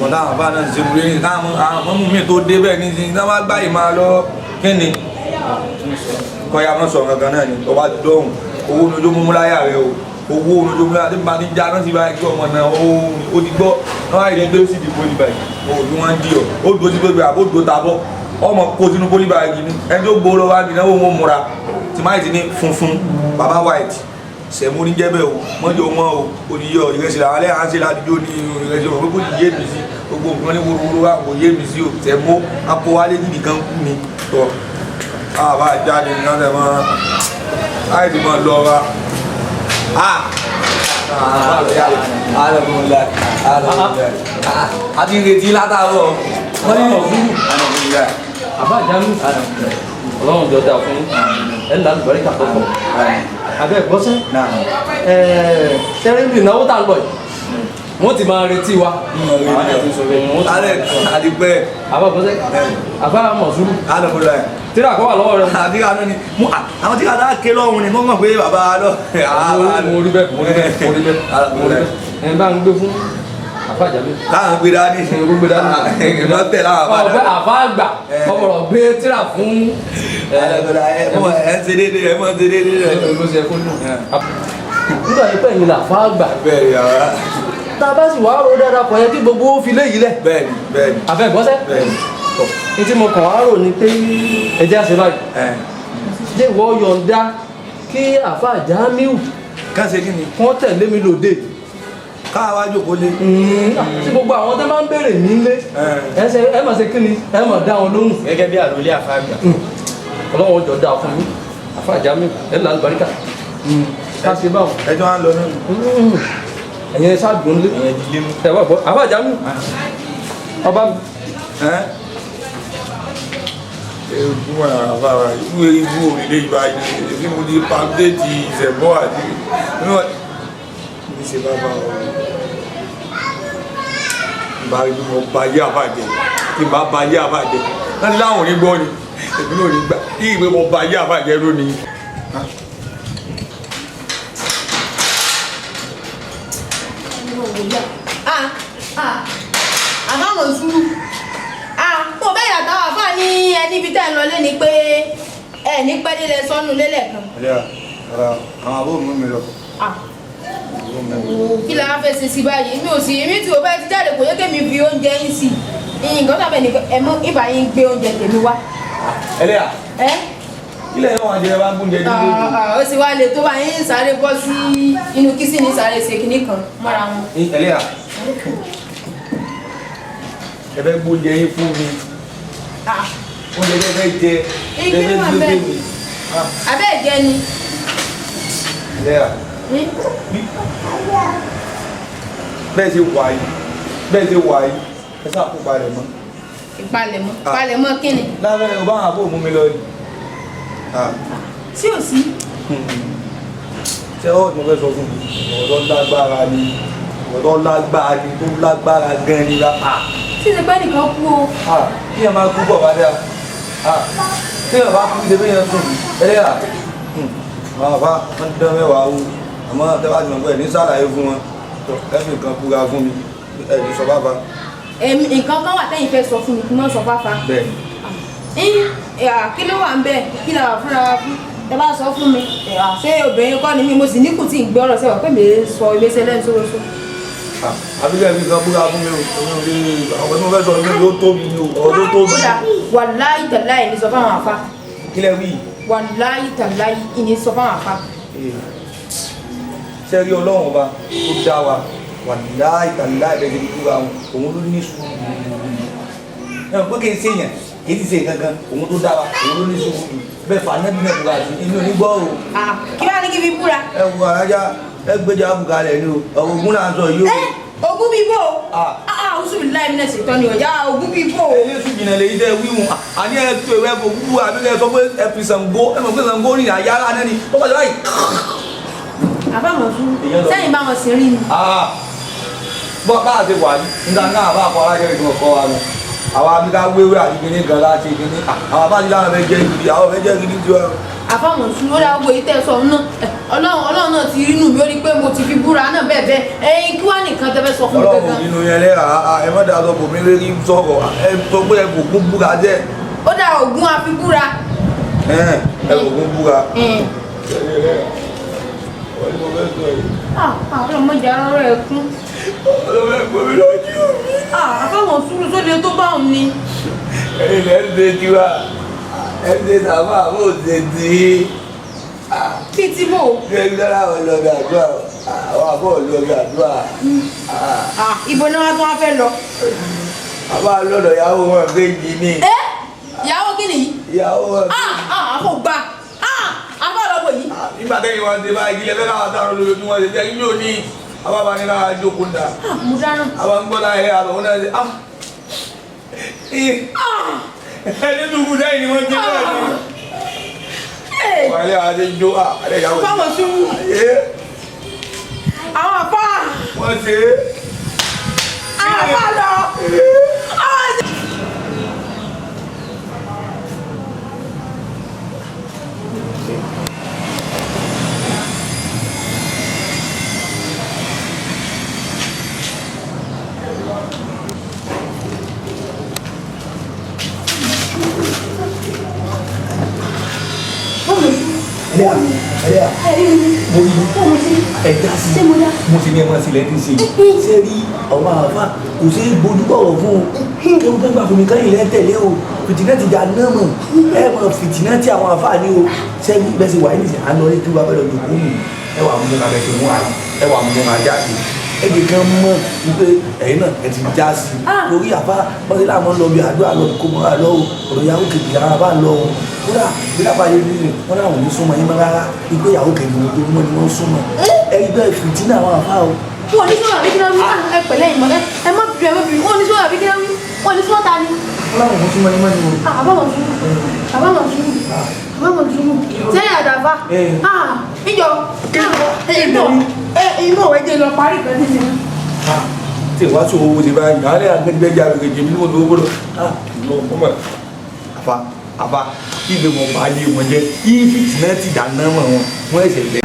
Wọn táwọn bá náà ṣe wúlé ní káwọn àwọn mọ́mú mi tó dé bẹ́ẹ̀ ní sin náà wá gbá yìí máa lọ. Kí ni kọ́ya mọ́ sọ̀rọ̀ gangan náà ni ọba dọ́hùn owó mi ló mú láyà rẹ o, owó mi ló mú láyà tí mo bá ti já náà sí báyìí kí ọmọ náà ó ti gbọ́ náà wáyé ní pé ó sì di pólí báyìí o ní wọ́n ń di ọ ó dúró sí gbogbo àbó dúró tabọ́ ọmọ kó sínú pólí báyìí ni ẹni tó gbó lọ́wọ́ àbí náà ó múra tí máyì ti ní funfun baba white sẹ̀mú ní jẹ́bẹ̀ o mọ́jọ wọn o oníyọ ìrẹsì làwọn alẹ́ à ń ṣe ládùúgbò ní ìrẹsì wọn pé kò ní yé mi sí gbogbo nǹkan ní wúruwúru wa kò yé mi sí o. Sẹ̀mú akó wálé níbi kan kú ni tọ́ àbá jáde ní ọ̀sẹ̀ mọ́ láì mọ́ lọ wa. A ti retí látàárọ̀ wọ́n ní Àbá Jamiu, Ọlọ́run jọ dáa fún yín, ẹ̀ ń lálù bàríkà tó pọ̀. Abẹ́ gbọ́sẹ́ sẹ́rí ìnáwó tá a lọ yìí, wọ́n ti máa retí wa. Alẹ́ àdìpẹ́. Àbá gbọ́sẹ́, àbá Mọ̀súrù, tíra kọ́ wà lọ́wọ́ rẹ. Àti àná ni àwọn tí kàdá ké lọ́hùn ni mo mọ̀ pé bàbá lọ. Mo rí bẹ́ẹ̀, mo rí bẹ́ẹ̀, mo rí bẹ́ẹ̀, mo rí bẹ́ẹ̀. Ẹ̀ bá ń gbé fún àbá Jamiu. Káwọn gbé dání. Gbé dání. Ìgbà tẹ̀ láwọn àbá ọ̀fẹ́ àbá àgbà ọ̀bọ̀rọ̀ gbé tíra fún. Ẹ ẹ ń ṣe déédéé, ẹ mọ̀ ń ṣe déédéé rẹ. Ló ṣe kó nù. Nígbà yìí pẹ̀yìn là fà àgbà. Bẹ́ẹ̀ni àwa. Tá a bá sì wá rò dáadáa, kò yẹ kí gbogbo ó fi léyìí lẹ̀. Bẹ́ẹ̀ni, bẹ́ẹ̀ni. Àfẹ́ ìgbọ́sẹ́. Bẹ́ẹ̀ni. Ní tí mo kàn wá rò ni pé ẹ jẹ́ àṣẹ báyìí. Jẹ́ ìwọ yọ̀ǹda kí àfà Jamiu Ká ṣe kí ni? Kán tẹ̀lé mi lòdè. Káwa jókòó lé. Tí gbogbo àwọn tó máa ń béèrè mí lé, ẹ máa ṣe kí ni, ẹ máa dá wọn lóhùn. Gẹ́gẹ́ bí àròlé àfàgbà. Ọlọ́run jọ dáa fún yín, àfà Jamiu, ẹ là lùbáríkà ká ṣe báwọn. Ẹjọ́ à ń lọ náà. Ẹ̀yin ẹ ṣáàdùn lé. Ẹ̀yẹn di lé mú. Ẹ wá gbọ́, àfà Jamiu, ọba mi. Ewu àbára ìwé ibú òrìlé ìbáyìí èyí mo ti pàdéjì ìṣẹ̀bọ́ àti ní ṣe bàbá ọ̀rọ̀ bá rí mo bá yé àbàjẹ́ tí bá bá yé àbàjẹ́ láti láwọn ò ní gbọ́ ni èmi náà ò ní gbà kí ìwé mo bá yé àbàjẹ́ lónìí. Àbá Mọ̀súrù, mo bẹ́ẹ̀ yàtọ̀ àfà ní ẹni ibi tẹ́ ẹ lọ lé ni pé ẹ ní pẹ́ délẹ̀ sọ́nù lélẹ̀ kan. Ẹlẹ́yà ara àwọn àbúrò mú mi lọ. Kí la fẹ́ ṣe sí báyìí? Mi ò sì èmi tí o bá ti jáde kò yẹ kémi fi oúnjẹ yín sí i nǹkan tàbí ẹni ẹ mú ibà yín gbé oúnjẹ tèmi wá. Ẹlẹ́yà ẹ ilẹ̀ yẹn wà jẹ́ bá ń gúnjẹ ní lójú. Ó sì wá lè tó bá yín sáré bọ́ sí inú kísìnì sáré ṣe kinní kan mọ́ra wọn. Ẹlẹ́yà, ẹ fẹ́ gbóúnjẹ yín fún mi, oúnjẹ tẹ́ fẹ́ jẹ Igi tẹ́ fẹ́ wà gbé bẹ́ẹ̀. fún mi. Abẹ́ ẹ̀jẹ̀ ni. Ẹlẹ́yà, bẹ́ẹ̀ ṣe wà yìí, bẹ́ẹ̀ ṣe wà yìí, ẹ sáà kó palẹ̀ mọ́. Ìpalẹ̀mọ́, ìpalẹ̀mọ́ kí ni? Lábẹ́ ọba àwọn àbò mú mi lọ ni. Sí ò sí. Ṣé ọ́ mo fẹ́ sọ fún mi, ọ̀rọ̀ lágbára ni, ọ̀rọ̀ lágbára ni, tó lágbára gan ni la. Tí ṣe pé nìkan kú o. Kí ẹ máa kú bọ̀ bá dáa, tí ẹ bá kú ṣe bí yẹn sùn. Ẹlẹ́yà, àwọn àbá wọn dán mẹ́wàá o, àmọ́ tẹ́ bá ti mọ̀ pé ẹ̀ ní sàlàyé fún wọn, ẹ fi nǹkan búra fún mi, ẹ ní sọ bá fa. Èmi nǹkan kan wà tẹ́yìn fẹ́ sọ fún mi kí n má sọ fáfa. Bẹ́ẹ̀ni. Kí ló wà ń bẹ̀? Kí la wà fúnra wa fún? Tẹ bá sọ fún mi, ṣé obìnrin kọ́ ni mí? Mo sì ní kù tí ń gbé ọ̀rọ̀ sẹ́wọ̀n pé mi sọ iléeṣẹ́ lẹ́nu sórósó. Àbíkẹ́ fi nǹkan búra fún mi o, èmi ò lè àwọn tí mo fẹ́ sọ ní ló tóbi ni o, ọ̀rọ̀ tó tóbi. Kódà wàláyì tàláyì ní sọ fáwọn àfa. Kí lẹ wí? Wàláyì tàláyì ní sọ fáwọn àfa. Ṣé rí Ọlọ́run ọba tó dá wa, wàláyì tàláyì bẹ́ẹ̀ ṣe búra wọn, òun ló ní sùúrù. Ẹ mọ̀ pé kì í ṣe èèyàn, kì í sì ṣe gangan, òun tó dá wa, òun ló ní sùúrù. Bẹ́ẹ̀ fà náà bí náà búra sí, èmi ò ní gbọ́ o. Kí wàá ní kí fi búra? Ẹ wo alájà, ẹ gbéjà bùkálẹ̀ ni o, ọ̀rọ̀ ogun là ń sọ yìí o. Ogún bíi bò ó. Oṣù mi láì mílẹ̀ ṣètọ́ ni ọ̀yá ogún bíi bò ó. Eléṣù jìnnà lè jẹ́ wíwùn, àní ẹ tó ẹ fò wúwo àbí ẹ sọ pé ẹ fi Ṣàngó, ẹ mọ̀ pé Ṣàngó ní àyà ara náà ni ó bá ṣe báyìí. Àbá Mọ̀súrù, sẹ́yìn bá wọn sì rí ni. Bọ́ bá a ṣe wà ní nígbà náà bá a kọ́ alájẹ́ ìgbìmọ̀ kọ́ wa lọ. Àwọn abíká wéwé àti kíní kan láti kíní. Àwọn abájú láwọn fẹ́ jẹ́ gidi, àwọn fẹ́ jẹ́ gidi ju ẹ. Àfàmọ̀ sùn ó dá gbogbo èyí tẹ́ sọ náà. Ọlọ́run náà ti rínú mi ó rí pé mo ti fi búra náà bẹ́ẹ̀ bẹ́ẹ̀. Ẹyin kí wá nìkan tẹ́ fẹ́ sọ fún mi Ọlọ́run gangan. nínú yẹn lẹ́ra, ẹ má dàá sọ bò mí lérí sọ̀rọ̀, ẹ sọ pé ẹ kò kún búra jẹ́. Ó dá Ògún àfibúra. Ẹ kò kún búra. Ọlọ́mọ ìjà rọrọ ẹ̀ kún. Ọlọ́mọ ẹ̀kọ́ mi lójú mi. Àfàmọ̀ sùúrù sóde tó bá òun ni. Ẹ̀yin lẹ́ ń ṣe tiwa, ẹ ń ṣe sàmà bó ṣe ti. Bí ti bò. Ṣé ń lọ́la àwọn lọ́gà àdúrà? Àwọn àbọ̀ lọ́gà àdúrà. Ibo ni wọ́n tún wá fẹ́ lọ. Àbá lọ́dọ̀ ìyàwó wọn kejì ni. Ẹ ìyàwó kí nìyí? Ìyàwó wọn kejì. Àfọ̀ gbà. Àfọ̀ lọ́wọ́ yìí. Nígbà tẹ́yìn wọn ṣe báyìí, ilẹ̀ fẹ́ káwọn sáré lójoojúmọ́ ṣe jẹ́ yóò ní àbábá ní káwọn jókòó ń dà. Mo dáná. Àwọn ń gbọ́ láyé àbọ̀ náà ṣe. Ẹni dùkú sẹ́yìn ni wọ́n ti bẹ́ẹ̀ ni. Wọ́n lé àwọn jó àlẹ́ ìyàwó. Fáwọn sùúrù. Àwọn àfà. Wọ́n ṣe é. Àwọn àfà lọ. Ẹja sí mo sì ní ẹmọ sílẹ̀ tí ń ṣe ṣe rí ọmọ àfa kò sí gbójú bọ̀wọ̀ fún un kéwù tó gbà fún mi káyìn lẹ́ tẹ̀lé o fìtínà ti jà náà mọ̀ ẹ mọ̀ fìtínà tí àwọn àfa ní o ṣé bẹ́ẹ̀ ṣe wà ní ìsìn àná orí kí wàá bẹ̀rẹ̀ òjò kúrú ẹ wà mú abẹ tó mú àyè ẹ wà mú ajáde ẹgbẹ́ kan mọ̀ wípé ẹ̀yin náà ẹ ti já sí i torí àfa bọ́sẹ̀ láwọn lọ bí àdúrà lọ kó mọ́ra lọ o ọ̀rọ̀ ìyàwó kejì lára bá lọ o kódà bí lápá yẹn ní wọn láwọn ò ní súnmọ́ yín mọ́ rárá wípé ìyàwó kejì wọn tó mọ́ ni wọ́n súnmọ́ ẹgbẹ́ fìtínà àwọn àfa o. Wọ́n ní sọ́wọ́ àbí kí náà wí ẹ pẹ̀lẹ́ ìmọ̀ ẹ má bìrì ẹ má bìrì wọ́n ní sọ́wọ́ àbí kí náà wí wọ́n ní sọ́wọ́ ta ni. Wọ́n láwọn ò ní súnmọ́ yín mọ́ ni o. Àbámọ̀ sùúrù àbámọ̀ sùúrù àbámọ̀ sùúrù sẹ́yìn àdàfà níjọ ìmọ̀ òwe jẹ́ lọ parí kan nísìnyí. Tí ìwà tó owó ti báyìí àárẹ̀ agbẹ́gbẹ́jà àgbègbè mi ní mo tó gbọ́dọ̀ lọ ọmọ àfa àfa ìgbé wọn bá yé wọn jẹ ìfìtì náà ti dáná mọ́ wọn wọn ẹsẹ̀ lẹ.